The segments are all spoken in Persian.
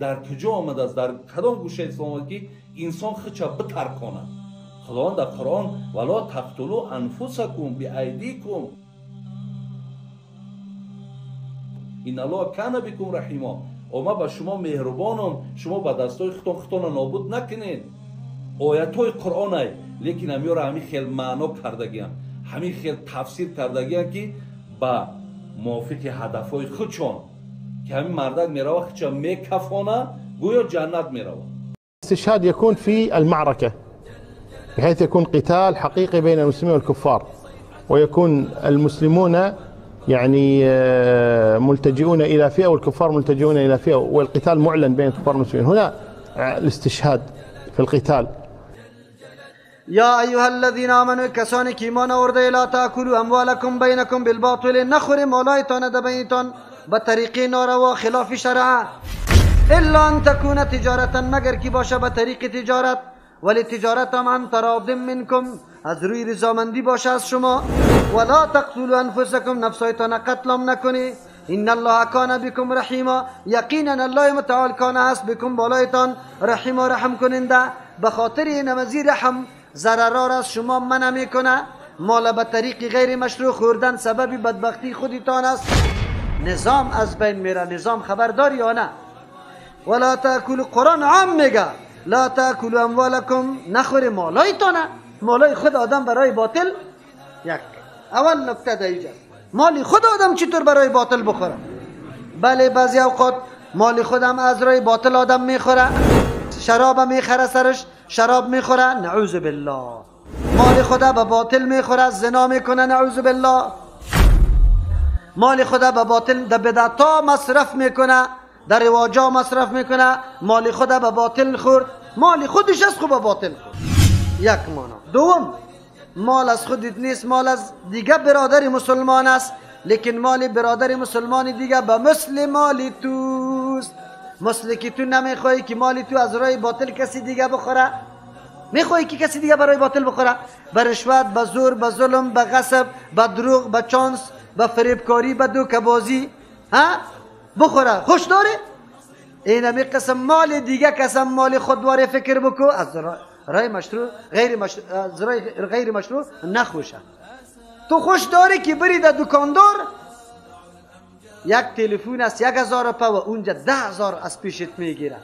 در کجا آمده است؟ در کدام گوشه اسلام آمده که انسان خودش بترکانه؟ خداوند در قرآن ولا تقتلوا انفسکم بایدیکم ان الله کان بکم رحیما. ما به شما مهربانم، شما به دستای خودتون خودتون نابود نکنین. آیت های قرآن ای، لیکن همیاره همین خیل معنا کردگیان، همین خیل تفسیر کردگیان که با موافق هدف های خودشان که همین مردک میروه خودشان میکفانه گویا جنت میروه. الاستشهاد يكون في المعركة بحيث يكون قتال حقيقي بين المسلمين والكفار، ويكون المسلمون يعني ملتجئون إلى فئة والكفار ملتجئون إلى فئة، والقتال معلن بين الكفار والمسلمين. هنا الاستشهاد في القتال. یا ایها الذین آمنوا، کسانی که ایمان آورده، لا تاکلوا اموالکم بینکم بالباطل، نخوری مالایتان در بینتان به طریق ناروا خلاف شرع، الا ان تکون تجارتا، مگر کی باشه به طریق تجارت، ولی تجارت هم عن تراض منکم، از روی رضامندی باشه از شما. ولا تقتلوا انفسکم، نفسایتان قتل هم نکنی، ان الله کان بکم رحیما، یقینا الله متعال کان هست بکم بالایتان رحیما، رحم کننده. به خاطر این مزی رحم ضررار از شما منع میکنه. مال به طریق غیر مشروع خوردن سبب بدبختی خودتان است. نظام از بین میره. نظام خبرداری یا نه؟ ولا تاکلوا، قرآن عام میگه لا تاکلوا اموالکم، نخور مالایتانه، مالای خود آدم برای باطل. یک اول نکته در اینجا، مال خود آدم چطور برای باطل بخوره؟ بله بعضی اوقات مال خودم از رای باطل آدم میخوره، شراب میخره، سرش شراب میخوره، نعوذ بالله. مال خدا به باطل میخوره، زنا میکنه، نعوذ بالله. مال خدا به باطل در بدعتا مصرف میکنه، در رواجا مصرف میکنه، مال خدا به باطل خورد، مال خودش از خود به باطل خورد. یک مانا. دوم، مال از خودت نیست، مال از دیگه برادر مسلمان است، لیکن مال برادر مسلمان دیگه به مثل مال توست. مثل که تو نمیخوای که مال تو از رای باطل کسی دیگه بخوره، میخوای که کسی دیگه برای باطل بخوره، به رشوت، به زور، به ظلم، به غصب، به دروغ، به چانس، به فریبکاری، به دوکه‌بازی ها بخوره، خوش داره؟ این همی قسم مال دیگه کسم مال خودواره فکر بکو، از رای مشروع غیر مشروع، از رای غیر مشروع نخوشه. تو خوش داری که بری در دکاندار یک تلفن است 1000 روپه و اونجا 10,000 از پیشت میگیره.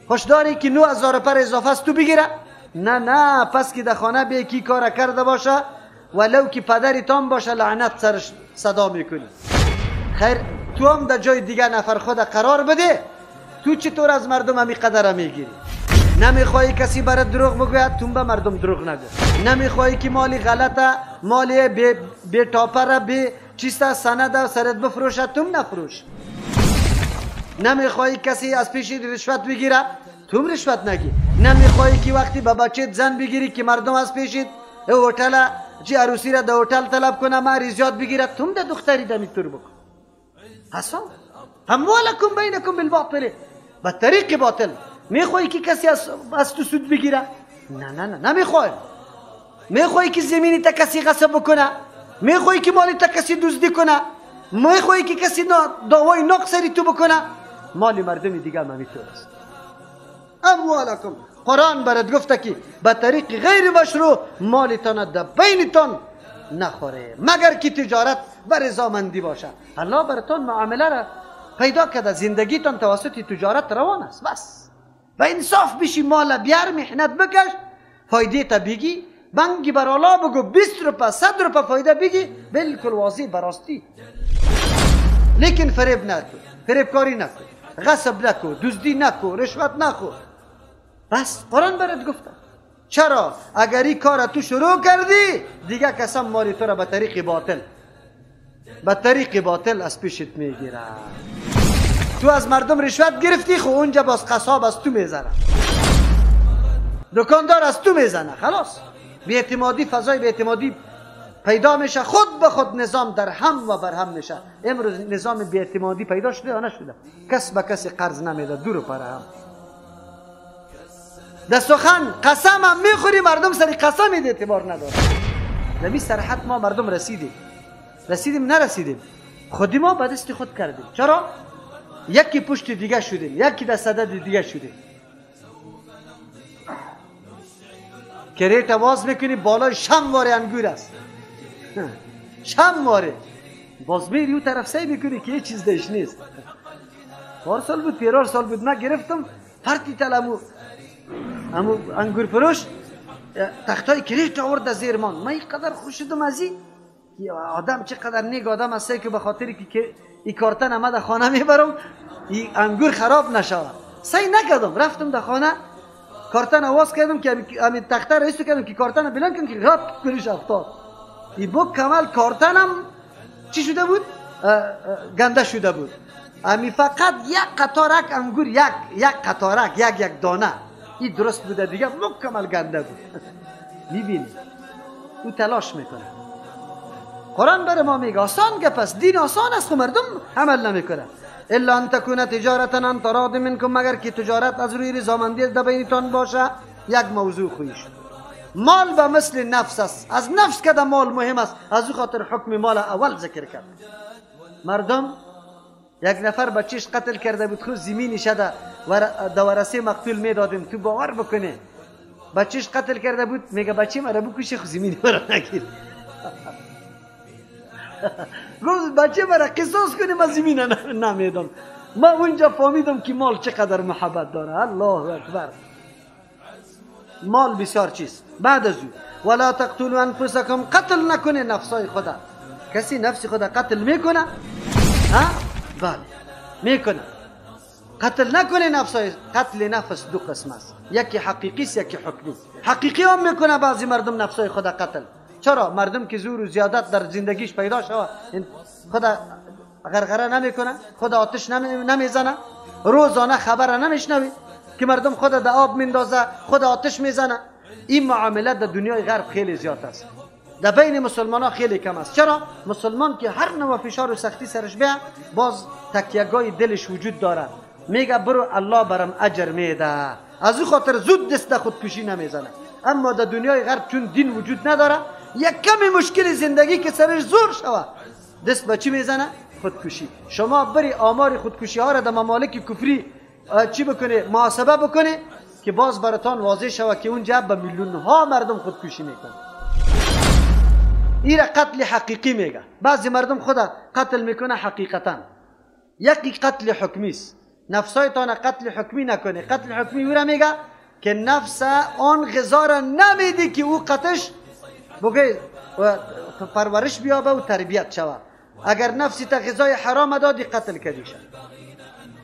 خوش داری که 9000 روپه اضافه است تو بگیره؟ نه نه، پس که در خانه به کی کار کرده باشه ولو که پدرتان باشه لعنت سرش صدا میکنی. خیر تو هم در جای دیگه نفر خود قرار بده، تو چطور از مردم همی قدر میگیری؟ نمیخوای کسی برات دروغ بگوید، تو به مردم دروغ نگو. نمیخوای که مالی غلطه، مالی بی تاپره، بی چیست سند سرت بفروشه، تو نفروش. نمیخوای کسی از پیش رشوت بگیره، تو رشوت نگی. نمیخوای که وقتی به بچت زن بگیری که مردم از پیشت هتل چی عروسی را در هتل طلب کنه مهر زیاد بگیره، تو در دختری دمی تور بکن. حسن اموالکم بینکم بالباطل، به طریق باطل. میخوای که کسی از تو سود بگیره؟ نه نه نه، نمیخوای. میخوای که زمینی تا کسی غصب بکنه؟ میخوای که مالی تا کسی دزدی کنه؟ میخوای که کسی دعوای ناق سری تو بکنه؟ مال مردم دیگه هم همینطور است. اموالکم، قرآن برات گفته که به طریق غیر مشروع مالتان در بینتان نخوره، مگر که تجارت و رضامندی باشه. الله براتان معامله را پیدا کرده، زندگیتان توسط تجارت روان است. بس و انصاف بشی، مال بیار، محنت بکش، فایده تا بگی، بنگی بر الله بگو 20 روپه 100 روپه فایده بگی، بالکل واضح براستی. لیکن فریب نکن، فریبکاری نکن، غصب نکن، دزدی نکن، رشوت نخور. بس قرآن برات گفته. چرا؟ اگر این کار تو شروع کردی دیگه کسم مال تو را به طریق باطل، به طریق باطل از پیشت میگیره. تو از مردم رشوت گرفتی، خب اونجا باز قصاب از تو میزنه، دکاندار از تو میزنه، خلاص بی‌اعتمادی، فضای بی‌اعتمادی پیدا میشه، خود به خود نظام در هم و بر هم میشه. امروز نظام بی‌اعتمادی پیدا شده یا نشده؟ کس به کسی قرض نمیده، دور پر هم. در سخن قسم هم میخوری، مردم سری قسم اعتبار نداره. نمی سرحد ما مردم رسیدیم، رسیدیم نرسیدیم، خودی ما به دست خود کردیم. چرا؟ یکی پشت دیگه شدیم، یکی در صدد دیگه شدیم. crate باز میکنی بالای شمواره انگور است، شمواره باز میری او طرف سعی میکنی که هیچ چیز دش نیست. پارسال بود، پیرار سال بود، من گرفتم پرتی تل امو انگور فروش تختای crate آورد از زیر من. من اینقدر خوش شدم از این آدم، چقدر نیک آدم است که به خاطر که این کارتن ما در خانه میبرم این انگور خراب نشود. سعی نکردم، رفتم در خانه کارتن آواز کردم که همین تخته را ایستو کردم که کارتن بلند کنم که غاب کنیش افتاد. این بو کمال کارتنم چی شده بود؟ گنده شده بود. امی فقط یک قطارک انگور، یک قطارک، یک دانه این درست بوده، دیگه مکمل گنده بود. میبینی او تلاش میکنه. قرآن بر ما میگه آسان گپ است، دین آسان است، خو مردم عمل نمیکنه. الا ان تکون تجارتا عن تراض منکم، مگر که تجارت از روی رضامندی در بینتان باشه. یک موضوع خویش مال به مثل نفس است، از نفس که مال مهم است، از او خاطر حکم مال اول ذکر کرد. مردم یک نفر بچهش قتل کرده بود، خود زمینی شده دورسه مقتول میدادیم، تو باور بکنه بچهش قتل کرده بود، میگه بچه مرا بکشه خود زمینی مرا نگیر. گفت بچه مرا قصاص کنی من زمین نمیدم. ما اونجا فهمیدم که مال چقدر محبت داره. الله اکبر، مال بسیار چیز. بعد از او ولا تقتلوا انفسکم، قتل نکنه نفسای خدا. کسی نفس خدا قتل میکنه؟ ها؟ بله میکنه. قتل نکنه نفسای. قتل نفس دو قسم است، یکی حقیقی است، یکی حکمی. حقیقی هم میکنه بعضی مردم نفسای خدا قتل. چرا؟ مردم که زور و زیادت در زندگیش پیدا شود، خدا غرغره نمیکنه، خدا آتش نمیزنه، روزانه خبر نمیشنوی که مردم خدا در آب میندازه، خدا آتش میزنه. این معامله در دنیای غرب خیلی زیاد است، در بین مسلمان ها خیلی کم است. چرا؟ مسلمان که هر نوع فشار و سختی سرش بیه، باز تکیهگاه دلش وجود داره، میگه برو الله برم اجر میده، از او خاطر زود دست خودکشی نمیزنه. اما در دنیای غرب چون دین وجود نداره، یک کمی مشکل زندگی که سرش زور شوه دست به چی میزنه؟ خودکشی. شما بری آمار خودکشی ها را در ممالک کفری چی بکنه، محاسبه بکنه که باز براتان واضح شوه که اونجا به میلیون ها مردم خودکشی میکنه. این را قتل حقیقی میگه. بعضی مردم خدا قتل میکنه حقیقتا. یکی قتل حکمی است. نفسایتان قتل حکمی نکنه. قتل حکمی او را میگه که نفس آن غذا را نمیدی که او قتش بگه پرورش بیابه و تربیت شوه. اگر نفسی تا غذای حرام دادی قتل کردی شد.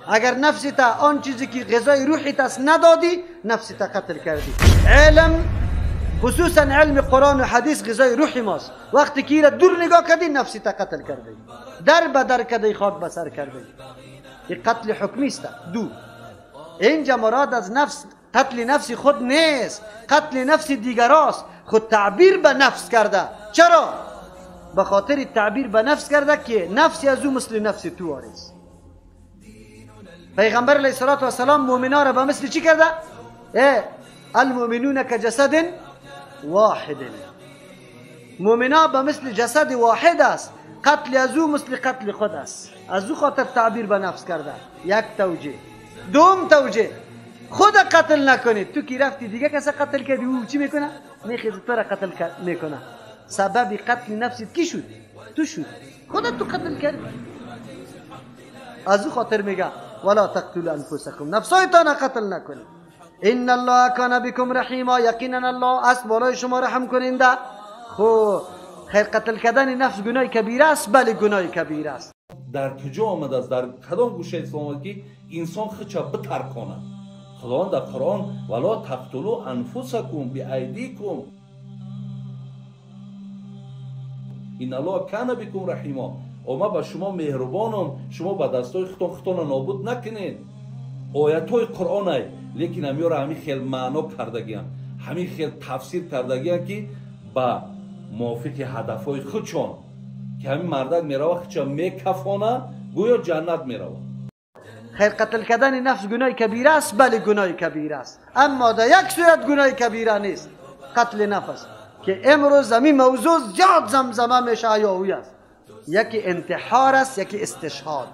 اگر نفسی تا آن چیزی که غذای روحی تاست ندادی، نفسی تا قتل کردی. علم، خصوصا علم قرآن و حدیث، غذای روحی ماست. وقتی که را دور نگاه کردی، نفسی تا قتل کردی، در به در کردی، خاک به سر کردی. این قتل حکمی است. دو، اینجا مراد از نفس قتل نفس خود نیست، قتل نفس دیگراست. خود تعبیر به نفس کرده. چرا؟ به خاطر تعبیر به نفس کرده که نفسی از او مثل نفس تو است. پیغمبر علیه الصلاة والسلام مؤمنا را به مثل چی کرده؟ المؤمنون کجسد واحد. مؤمنا به مثل جسد واحد است. قتل از او مثل قتل خود است. از او خاطر تعبیر به نفس کرده. یک توجیه. دوم توجیه، خود قتل نکنید. تو کی رفتی دیگه کسی قتل کردی، او چی میکنه؟ میخیز تو را قتل میکنه. سبب قتل نفست کی شد؟ تو شد، خودت تو قتل کردی. از او خاطر میگه ولا تقتلوا انفسکم، نفسایتان قتل نکنید. ان الله کان بكم رحیما، یقینا الله است بالای شما رحم کننده. خب خیر، قتل کردن نفس گناه کبیره است؟ بله گناه کبیره است. در کجا آمده است؟ در کدام گوشه اسلام آمده که انسان خودش بترکانه؟ خداوند در قرآن ولا تقتلوا انفسکم بایدیکم ان الله کان بكم رحیما. ما به شما مهربانم، شما به دستای خودتون خودتون نابود نکنید. آیت های قرآن ای، لیکن همیو همین خیلی معنا کردگیان، همین خیلی تفسیر کردگیان که با موافق هدف های خودشون که همین مردک میروه خودشون میکفانه، گویا جنت میروه. خیر، قتل کردن نفس گناه کبیره است؟ بله گناه کبیره است. اما در یک صورت گناه کبیره نیست، قتل نفس که امروز همین موضوع زیاد زمزمه میشه یا اوی است. یکی انتحار است، یکی استشهاد.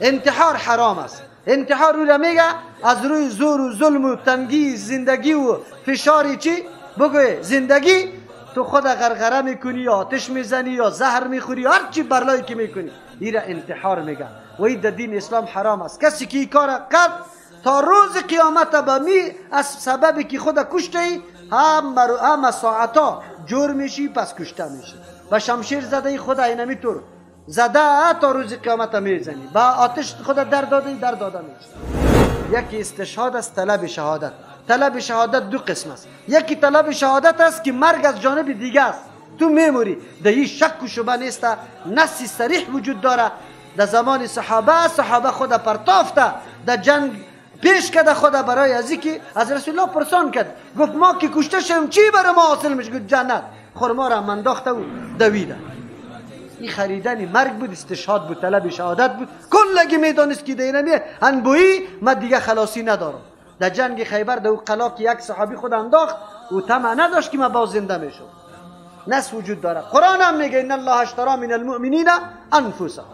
انتحار حرام است. انتحار رو میگه از روی زور و ظلم و تنگی زندگی و فشاری چی بگوی زندگی، تو خود غرغره میکنی یا آتش میزنی یا زهر میخوری، هر چی برلایی که میکنی، این را انتحار میگه و این در دین اسلام حرام است. کسی که این کار کرد تا روز قیامت به می از سببی که خود کشته ای هم ساعتا جور میشی، پس کشته میشی. با شمشیر زده ای خود اینمی طور زده تا روز قیامت میزنی، با آتش خود در داده در داده میشی. یکی استشهاد است، طلب شهادت. طلب شهادت دو قسم است. یکی طلب شهادت است که مرگ از جانب دیگه است، تو میموری، در هیچ شک و شبه نیست، نص صریح وجود داره. در زمان صحابه، صحابه خود پرتافته در جنگ پیش کرده خود برای از که از رسول الله پرسان کرد، گفت ما که کشته شویم چی برای ما حاصل میشه؟ گفت جنت. خرما را انداخته و دویده. این خریدن مرگ بود، استشهاد بود، طلب شهادت بود. کلگی میدانست که دینمی انبویی ما دیگه خلاصی ندارم. در جنگ خیبر در قلا که یک صحابی خود انداخت و طمع نداشت که ما باز زنده میشم. نص وجود داره. قرآن هم میگه ان الله اشترى من المؤمنین انفسهم.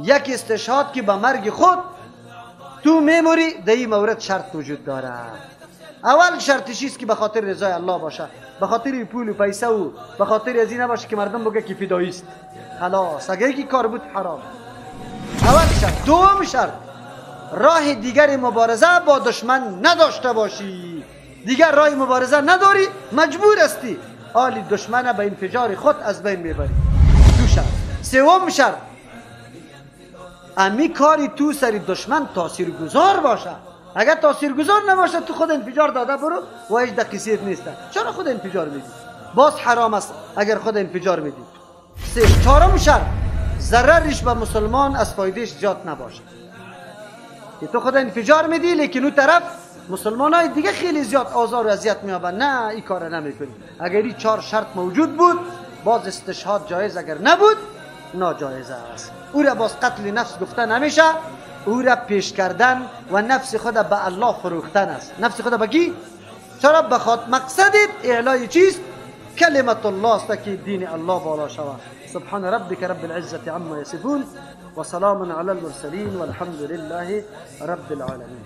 یک استشهاد که به مرگ خود تو میموری، در این مورد شرط وجود داره. اول شرطش است که به خاطر رضای الله باشه، به خاطر پول و پیسه و به خاطر از این نباشه که مردم بگه که فدایی است. خلاص اگه یکی کار بود حرام. اول شرط. دوم شرط، راه دیگر مبارزه با دشمن نداشته باشی. دیگر راه مبارزه نداری، مجبور هستی آلی دشمن به انفجار خود از بین میبری. دو شرط. سوم شرط، امی کاری تو سری دشمن تاثیرگذار باشه. اگر تاثیرگذار نباشه تو خود انفجار داده برو و هیچ دقیقیت نیست. چرا خود انفجار میدی؟ باز حرام است اگر خود انفجار میدی. سه. چهارم شرط، ضررش به مسلمان از فایدهش زیاد نباشه. که تو خود انفجار میدی لیکن اون طرف مسلمان های دیگه خیلی زیاد آزار و اذیت میابن، نه این کار نمیکنی. اگر این چهار شرط موجود بود باز استشهاد جایز، اگر نبود ناجایز است. او را باز قتل نفس گفته نمیشه، او را پیش کردن و نفس خود به الله فروختن است. نفس خود به کی؟ چرا؟ بخاطر مقصدت اعلای چیست؟ کلمت الله است که دین الله بالا شود. سبحان ربك رب العزة عما يصفون وسلام على المرسلين والحمد لله رب العالمين.